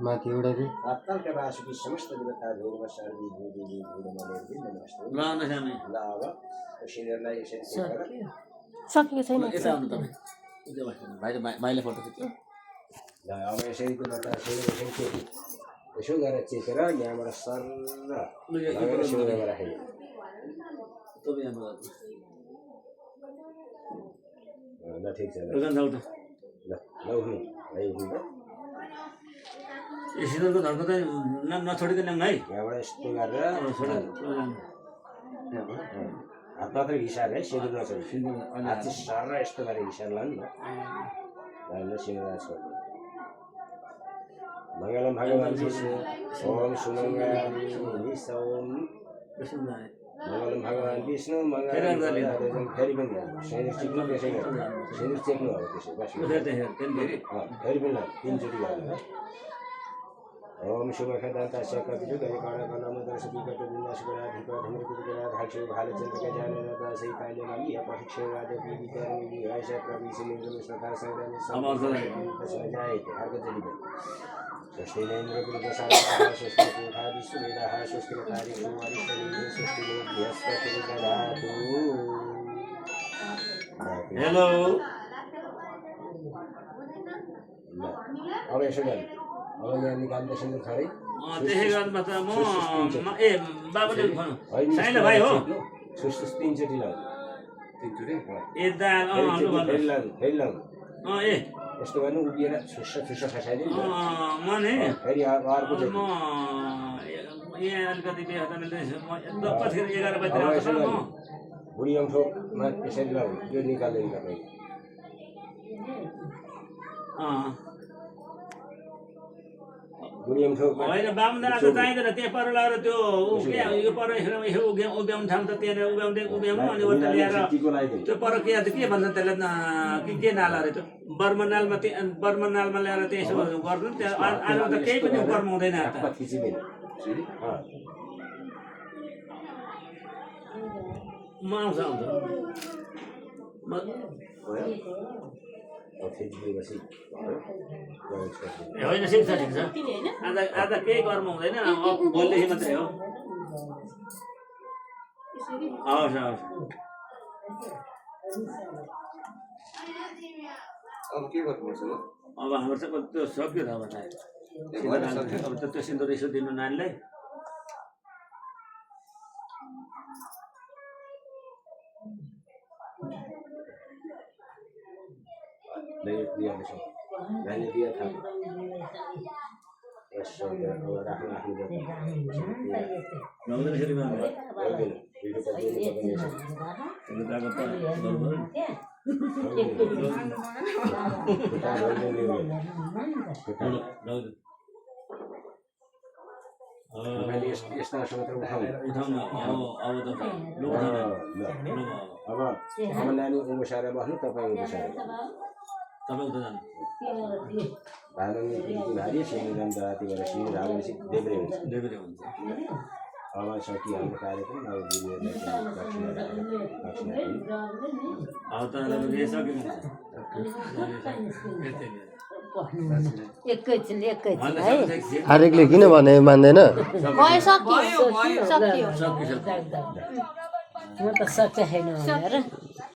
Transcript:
माथि एउटा कि तात्कालका वासुकी समस्त देवताहरू सर्वी भूदेवी भूडमले नमस्ते ल नजाने ल अब शिरलाई यसरी टेकेर सकियो छैन यता आउनु तपाईँ भाइले फोटो खिच्छ ल अब यसरी त्यो मात्र यसरी टेक्यो यसो गरेर चेकेर यहाँबाट सर लगेर सिउँदामा राख्यो तपाईँ यहाँ ल ठिक छ ल दोकान जाऊ त ल उठ्नु भाइ उठ्नु यो सिन्दुरको धर्को चाहिँ नछोडिकन ल्याउनु है यहाँबाट यस्तो गरेर हात मात्रै घिसार है सिन्दुर नछोडी हात चाहिँ सर यस्तो गरेर घिसार लानु न सिउँदा छोड्नु मङ्गलम भगवान् विष्णु ओम सुमङ्गलानि निसौम मङ्गलम भगवान् विष्णु मङ्गलम फेरि पनि सिन्दुर चिक्नु त्यसै गर्नु सिन्दुर चेक्नु अब त्यसै बस फेरि पनि तिनचोटि गर्नु ओम शुभखदान्तास्य कपिजुगैकाणकलमदर्शविकट विनाशगराधिपधूमृतगरा धाक्षु भालचन्द्रक जानरता सैताल्यमाली अपशिक्षराजपि विद्यारमि विहायश प्रविशनिर्गमस्तथा संग्रामि अर्घजलिबल स्वस्ति नैन्द्रपुरप्रसादः स्वस्ति पूर्णा विश्ववेदाः स्वस्ति तारिषु वरिष्ठनिधि स्वस्ति नो बृहस्पतिर्दधातु हेलो अब यसो गर्नु अब यहाँ निकाल्दा सिन्दुर थरै त्यसै गर्दा त म ए बाबुले साइला भाइ हो सुस तीनचोटि लाउनु तीनचोटि ए दाल फेरि लाउनु ए यस्तो गर्नु उभिएर छुस्स खसाइदिनु मने फेरि अर्को म यहाँ अलिकति बिहा कतिखेर 11 बजीतिर आउँछ म बुढी औँठोमा यसरी लाउनु यो निकाल्दैन तपाईँ बुढी औँठो होइन बामुनलाई त चाहिँदैन त्यहाँ पर लगाएर त्यो यो पर उभ्याउनु ठाउँ त त्यहाँनिर उभ्याउनु अनि उता ल्याएर त्यो पर के भन्छ त्यसलाई के नाला अरे त्यो बर्मनालमा ल्याएर त्यहाँ यसो गर्नु त्यहाँ आज त केही पनि गर्नु हुँदैन म आउँछ होइन ठिक छ आज केही गर्नु हुँदैन भोलिदेखि मात्रै हो हवस् हवस् अब के गर्नुपर्छ अब हाम्रो चाहिँ त्यो सक्यो त अब त्यो सिन्दुर यसो दिनु नानीलाई दिया था अब नानी उमसाएर बस्नु तपाईँ उमसाएर भारी सिंहगञ्ज राति गएर सिंह रामेपछि देब्रे हुन्छ अब सकिहाल्ने कार्यक्रम हरेकले किन भने मान्दैन सक्यो म त सक्छ छैन